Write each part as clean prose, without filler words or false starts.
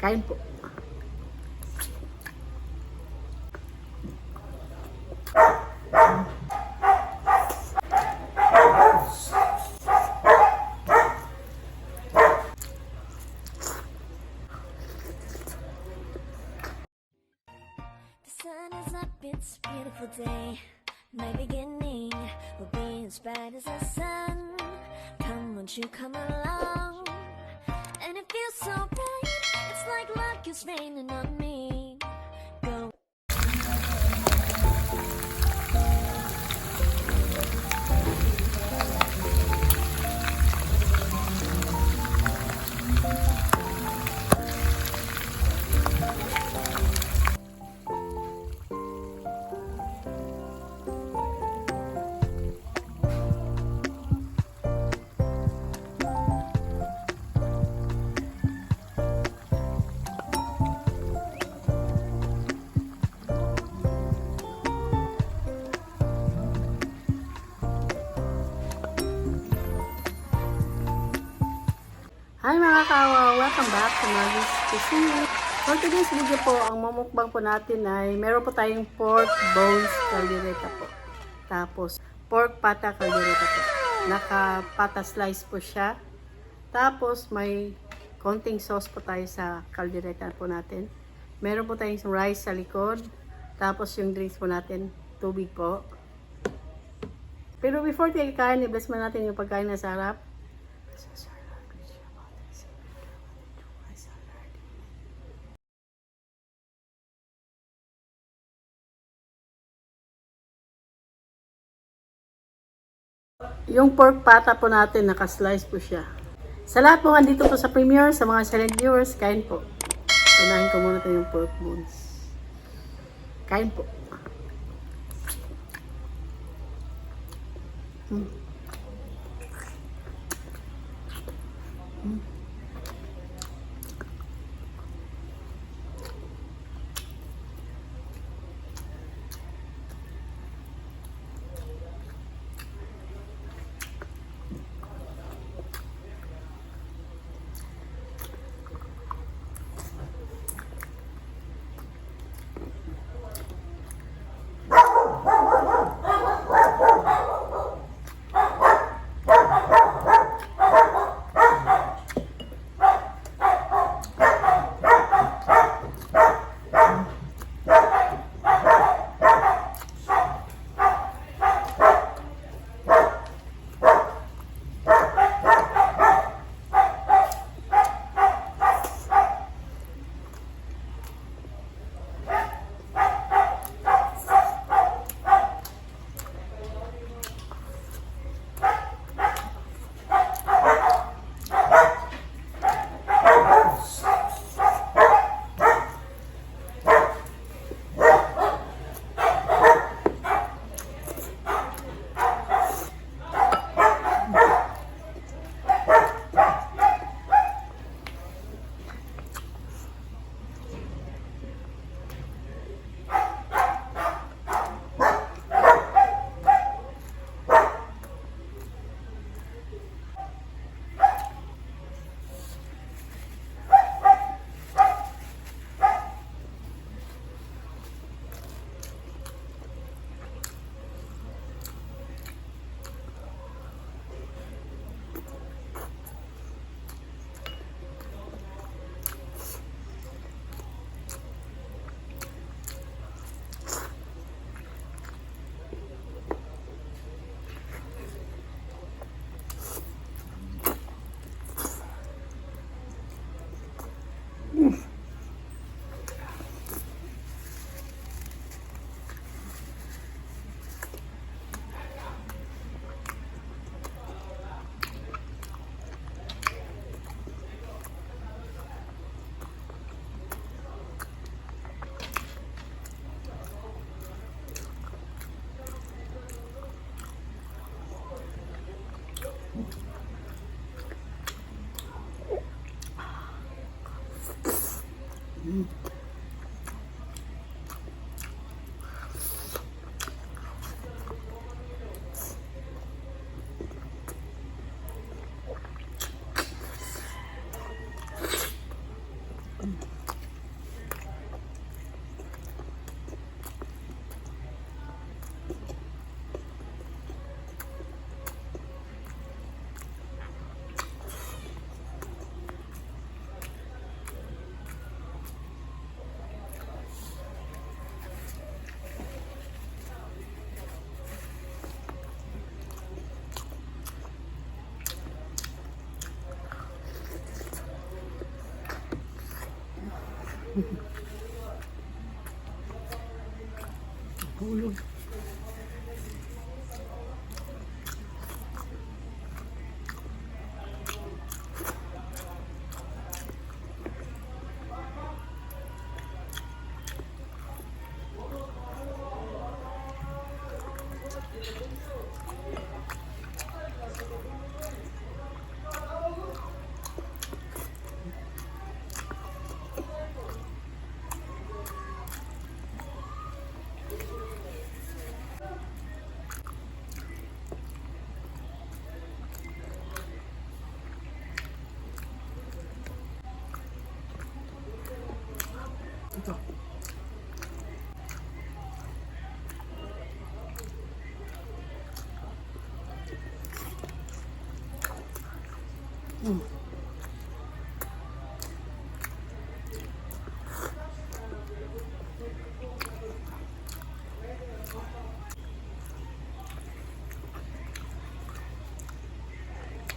Kain po. Sun is up, it's a beautiful day. My beginning will be as bright as the sun. Come, won't you come along? And it feels so bright, it's like luck is raining on me. Go. Hi mga kawawa! Welcome back to Maggie's Cuisine. For today's video po, ang mamukbang po natin ay meron po tayong pork bones caldereta po. Tapos, pork pata caldereta po. Naka-pata slice po siya. Tapos, may konting sauce po tayo sa caldereta po natin. Meron po tayong rice sa likod. Tapos, yung drinks po natin, tubig po. Pero before tayo kain, i-bless mo natin yung pagkain na sarap. Yung pork pata po natin, naka-slice po siya. Sa lahat po andito po sa premiere, sa mga silent viewers, kain po. Unahin ko muna ito yung pork bones. Kain po. Mm. Hulog. Ito.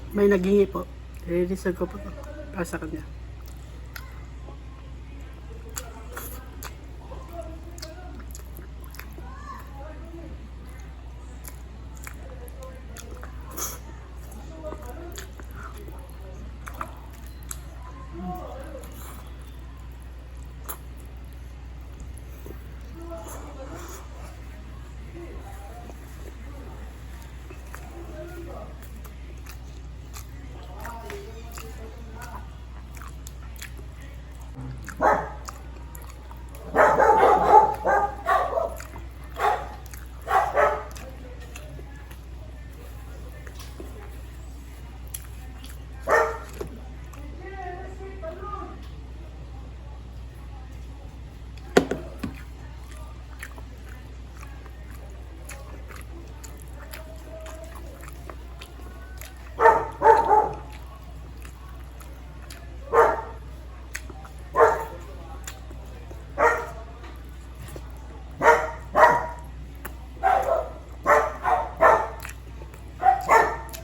May naghingi po. I-reserve ko po ito para sa kanya.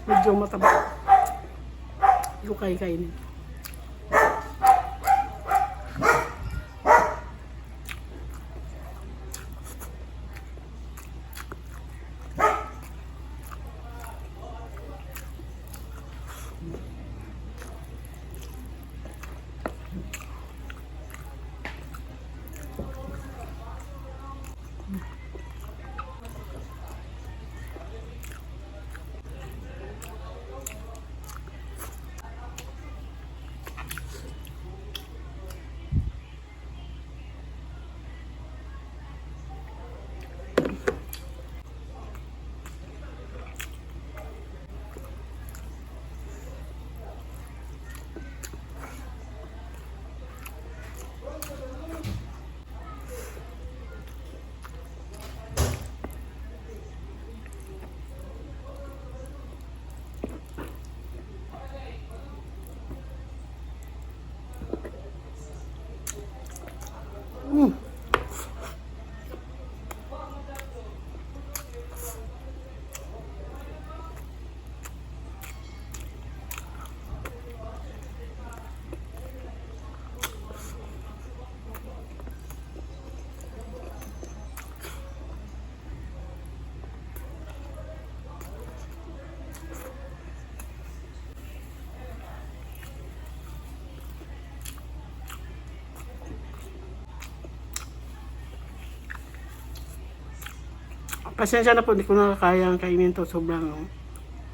Medyo mataba. Hindi ko kainin. Pasensya na po, hindi ko na kayang kainin to. Sobrang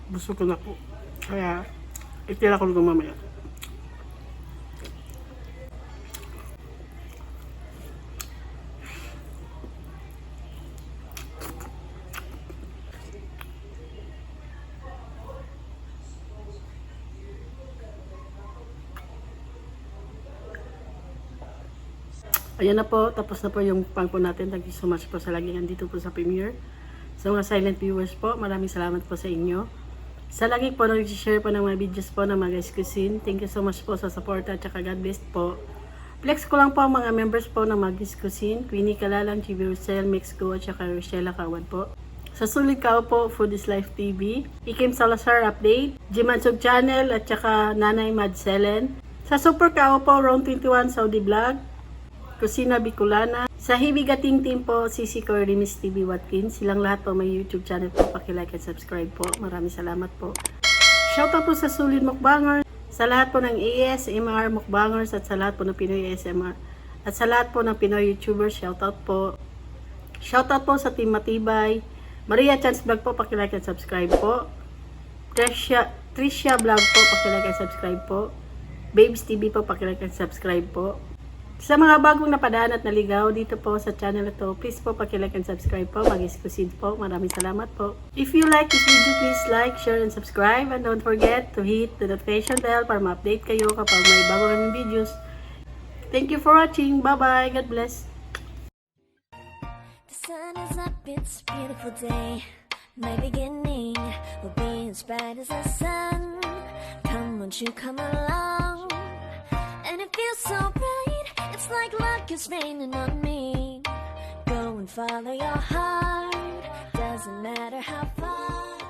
busog ko na po. Kaya, itira ko lang mamaya. Ayan na po, tapos na po yung pang po natin. Thank you so much po sa lagi nandito po sa premiere. Sa mga silent viewers po, maraming salamat po sa inyo. Sa lagi po nag-share po ng mga videos po ng mga guys cuisine. Thank you so much po sa support at saka God bless po. Flex ko lang po ang mga members po ng mga guys cuisine. Queenie Kalalang, Chibi Rosel, Mix Go at saka Rochella Kawan po. Sa Sulit Kao po, Food is Life TV. Ikim Salazar Update. Jimansog Channel at saka Nanay Madselen. Sa Super Kao po, Round 21 Saudi Vlog. Kusina Bicolana. Sa Hibigating Team po, Sisi Cordy, Miss TV Watkins. Silang lahat po may YouTube channel po. Paki-like at subscribe po. Maraming salamat po. Shoutout po sa Sulit Mukbangers. Sa lahat po ng ASMR Mukbangers at sa lahat po ng Pinoy ASMR. At sa lahat po ng Pinoy YouTubers, shoutout po. Shoutout po sa Team Matibay. Maria Chance Vlog po, paki-like at subscribe po. Tricia Vlog po, paki-like at subscribe po. Babes TV po, paki-like at subscribe po. Sa mga bagong napadaan at naligaw dito po sa channel na to, please po paki-like and subscribe po, mag-exclusive po. Maraming salamat po. If you like this video, please like, share, and subscribe. And don't forget to hit the notification bell para ma-update kayo kapag may bago kaming videos. Thank you for watching. Bye-bye. God bless. The sun is up, it's a beautiful day. My beginning will be as bright as the sun. Come, won't you come along? And it feels so bright, it's like luck is raining on me. Go and follow your heart, doesn't matter how far.